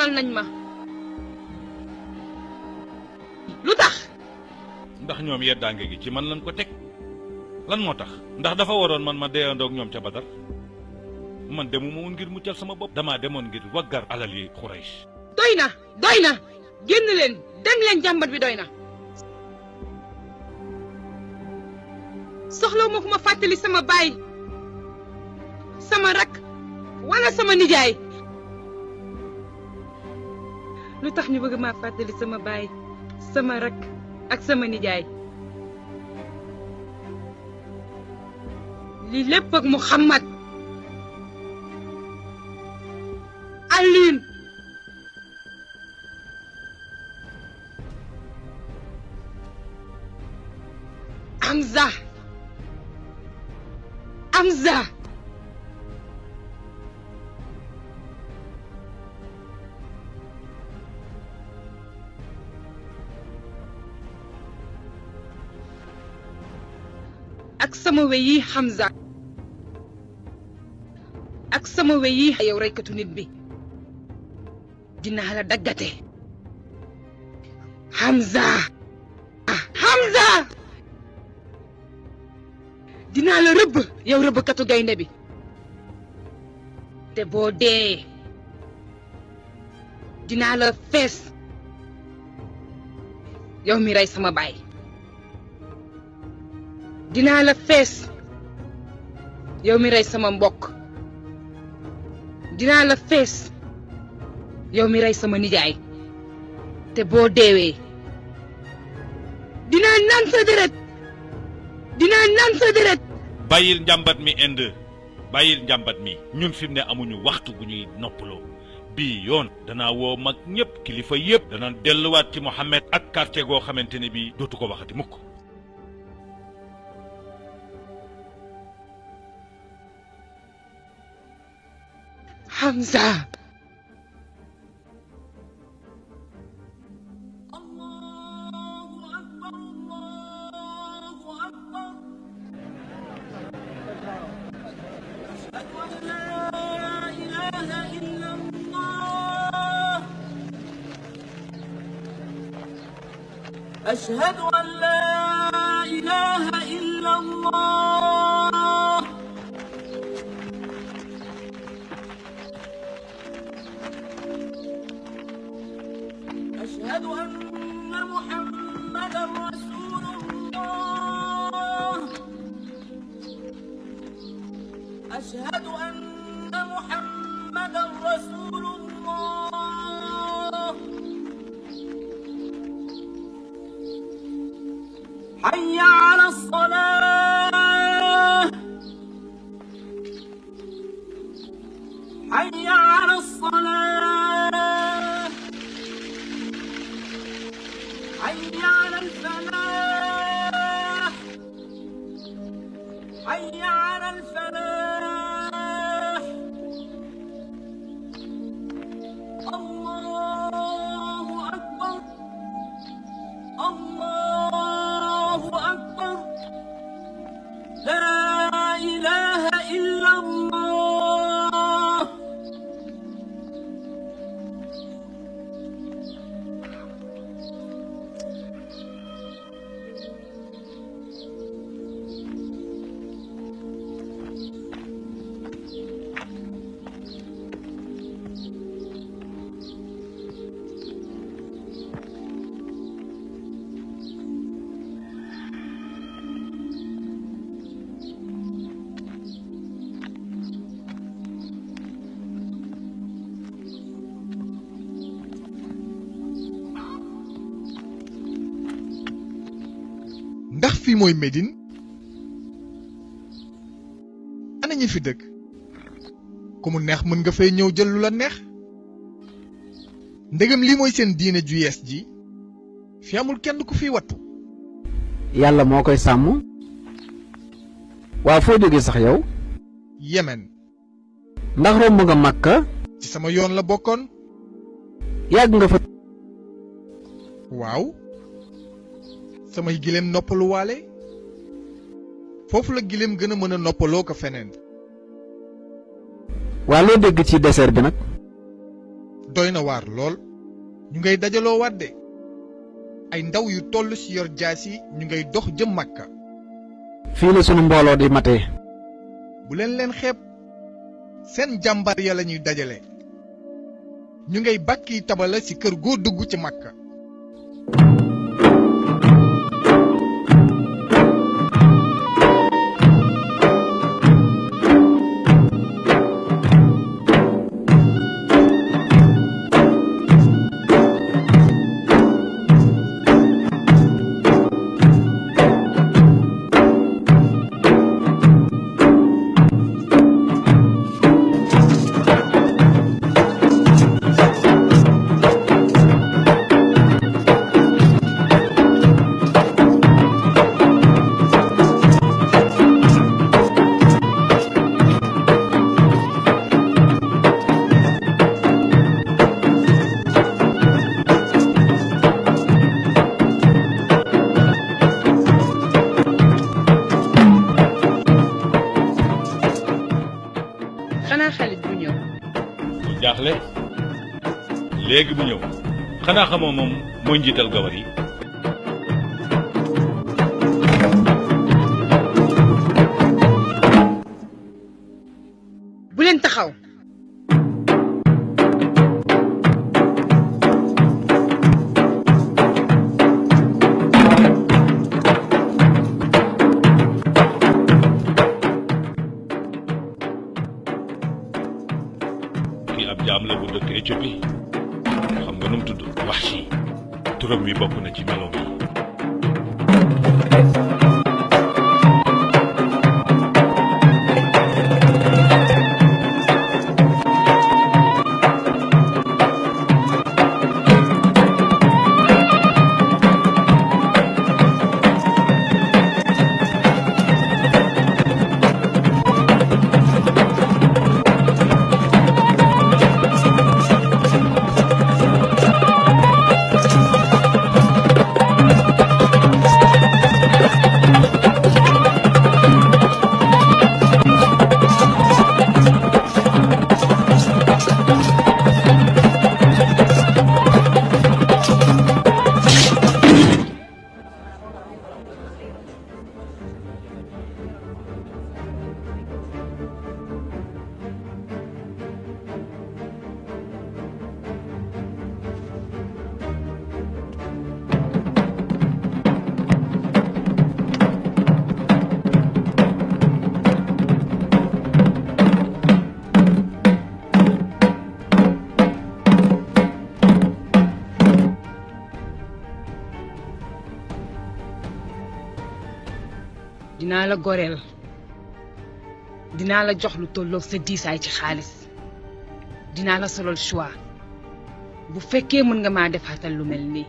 sonal nañ ma lu tax ndax ñoom yeddaange gi ci man lañ ko teg lan moo tax ndax dafa waroon man ma deeyandoog ñoom ca Badar man demuma woon ngir muccal sama bopp damaa demoon ngir waggar alal yi Xuraysh doy na génn leen dem leen jàmbat bi doy na soxlaw ma ku ma fàttali sama baay sama rak wala sama nijaay lu tax ñu bëgg maa fàttali sama baay sama rak ak sama nijaay li lépp ak Muhammad Alioune Hamza ak sama weyi Hamza ak sama weyi yow reykatu nit bi dinaa la daggate Hamza dinaa la rëbb yow rëbbkatu gaynde bi te boo dee dinaa la fees yow mi rey sama baay dinaa la fees yow mi rey sama mbokk dinaa la fees yow mi rey sama nijaay te boo deewee dinaa naan sa deret bàyyil njàmbat mi Inde bàyyil njàmbat mi ñun fi mu ne amuñu waxtu bu ñuy noppaloo bii yoon danaa woo mag ñëpp kilifa yëpp dana delluwaat ci Mohammed ak quartier goo xamante ne bii dootu ko waxati mukk Hamza أشهد أن لا إله إلا الله أشهد أن محمدا رسول الله أشهد أن محمدا رسول الله حي على الصلاة حي على الصلاة حي على الفلاح حي على الفلاح الله أكبر الله أكبر لا إله إلا الله ndax fii mooy Médine ana ñi fi dëkk ku mu neex mën nga fay ñëw jël lu la neex ndegam lii mooy seen diine ju yees ji fi amul kenn ku fi wattu yàlla moo koy sàmm waaw foo jóge sax yow Yemen ndax romb nga Makka ci sama yoon la bokkoon yàgg nga fa waaw samay gileem noppalu waale foofu la gileem gën a mën a noppaloo ko feneen waa loo dégg ci désert bi nag doy na waar lool ñu ngay dajaloo waat de ay ndaw yu toll ci yor jaasi ñu ngay dox jëm Makka. fii la sunu mbooloo di matee. bu leen xeeb seen jàmbar ya lañuy dajale ñu ngay bàkki tabala ci kër goo dugg ci Makka. xanaa Xaalit bu ñëw. bu jaaxle léegi bu ñëw xanaa xamoo moom mooy njiital gawar yi. bu leen taxaw. jaam la bu dëkk Éthiopie xam nga nu mu tudd Wahshi turam wi bokk na ci meloom yi. dinaa la goreel dinaa la jox lu tolloog sa diisaay ci xaalis dinaa la solol choix bu fekkee mën nga maa defaatal lu mel nii.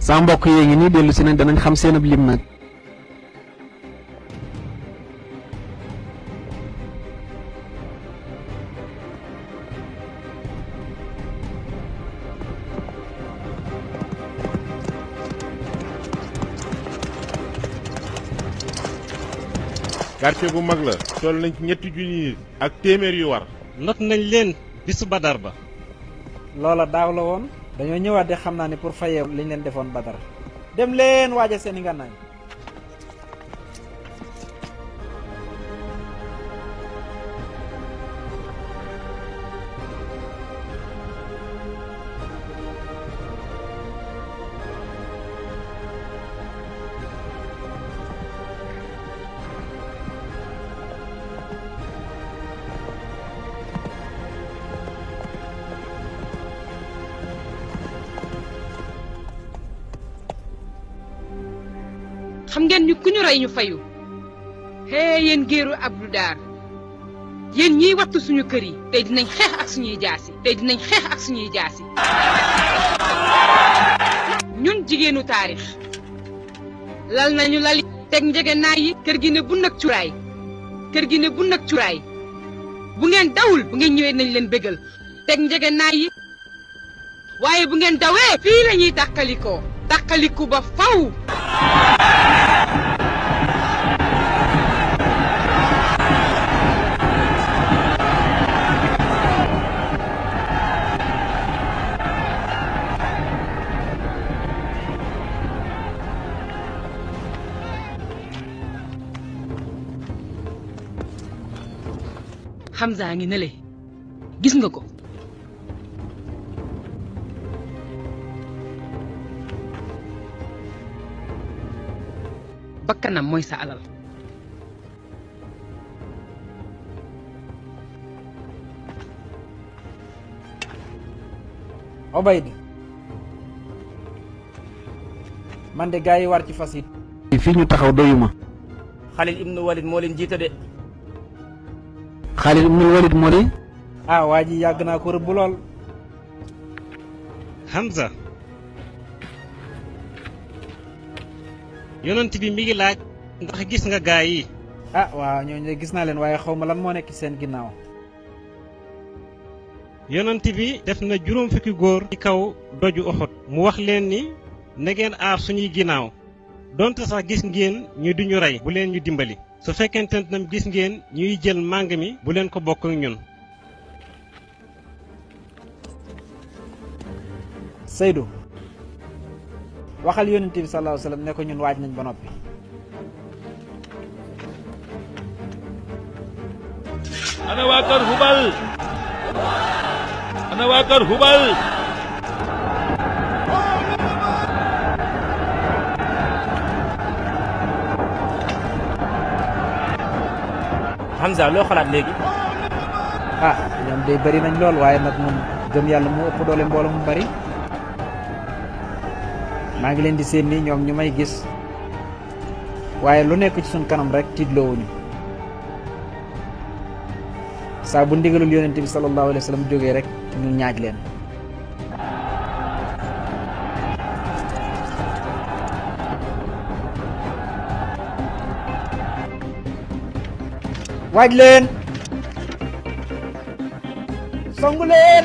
sa mbokk yee ngi nii dellu si nañ danañ xam seen ab lim nag. quartier bu mag la toll nañ ci ñetti junni nit ak téeméer yu war. not nañ leen bisu Badar ba. loola daaw la woon dañoo ñëwaat de xam naa ne pour fayee liñ leen defoon Badar dem leen waaja seeni ngànnaay. xam ngeen ñu ku ñu rey ñu fayu hee yéen géeru Abdou Dar yéen ñiy wattu suñu kër yi tey dinañ xeex ak suñuy jaasi ñun jigéenu taarix lal nañu lali teg njëgënaay yi kër gi ne bu nag cuuraay kër gi ne bu nag cuuraay bu ngeen dawul bu ngeen ñëwee nañ leen bégal teg njëgënaay yi waaye bu ngeen dawee fii la ñuy tàqaliku ba faw Hamza ngi ne le gis nga ko bakkanam mooy sa alal Obayd man de gaa yi war ci fas yi fii ñu taxaw doyuma. Khalid ibnu Walid moo leen jiite de. Khalid ibnu Walid moo di. ah waa ji yàgg naa ko rëbb lool. Hamza yonent bi mi ngi laaj ndax gis nga gaa yi. ah waaw ñooñu de gis naa leen waaye xaw ma lan moo nekk seen ginnaaw. yonent bi def na juróom fukki góor ci kaw doju Uhud mu wax leen ni na ngeen aar suñuy ginnaaw donte sax gis ngeen ñu duñu rey bu leen ñu dimbali su fekkente ne tam gis ngeen ñuy jël màng mi bu leen ko bokk ak ñun. Seydou waxal yonent bi sallallahu alayhi wasallam ne ko ñun waaj nañ ba noppi. ana waa kër Hubal ana waa kër Hubal Hamza loo xalaat léegi. ah ñoom day bari nañ lool waaye nag moom gëm yàlla moo ëpp doole mbooloo mu bari. maa ngi leen di seen ni ñoom ñu may gis waaye lu nekk ci suñ kanam rek tiitloowuñu saa bu ndigalul yonent bi sallallahu alayhi wa sallam jógee rek ñu ñaaj leen. waaj leen songu leen.